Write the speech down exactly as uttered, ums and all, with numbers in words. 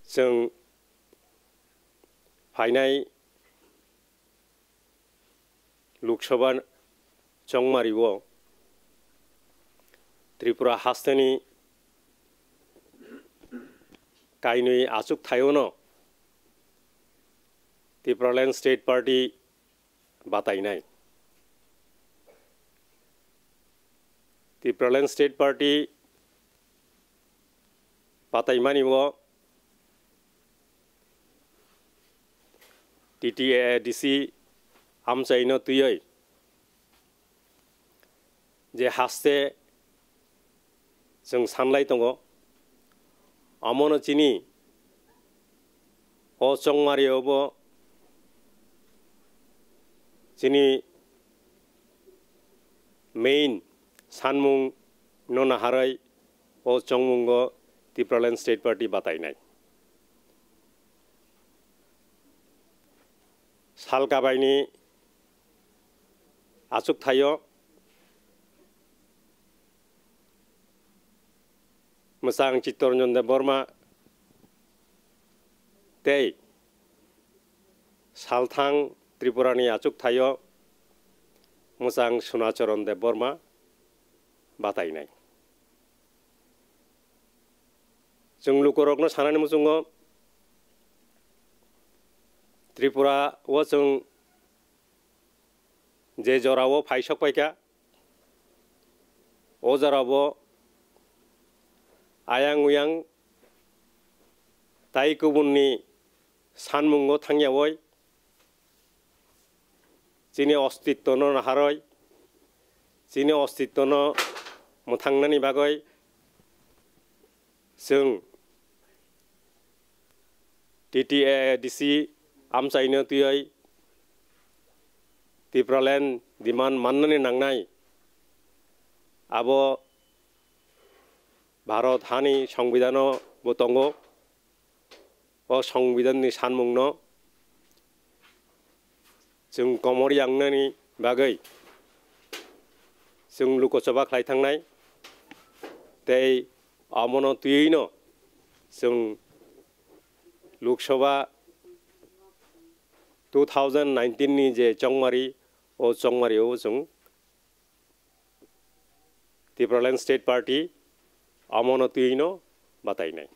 Chwng phainai Lok Sabha chongmario Tripura hasteni kainwi achuk thaiono Tipraland State Party batainai. Tipraland State Party bataimani o T T A A D C amchaino twiwi je haste chwng sanlai tongo, omono chini o chongmario bo chini main sanmung no naharwi o chongmungo Tipraland State Party batainai. Sal kabaini achuk thaio mwchang Chittoranjan Debbarma tei salthang Tripurani achuk thaio mwchang Sunacharan Debbarma batainai. Chwng lukurokno sanani muchungo Tripura o chwng je jorao phai sok paikha, o jorabo ayang uyang tai kubunni sanmungo thangyawi chini ostittono naharwi, chini ostittono mwthangnani bagwi chwng T T A A D C amchaino twiwi Tipraland demand mannani nangnai. Abo Bharat hani Songbidanbo tongo. O Songbidanni sanmungno chwng komor yangnani bagwi chwng luko choba khlai thangnai, tei omono twiwino chwng Lok Sabha two thousand nineteen ni je chongmari, o chongmario chwng Tipraland State Party omono twiwino batainai.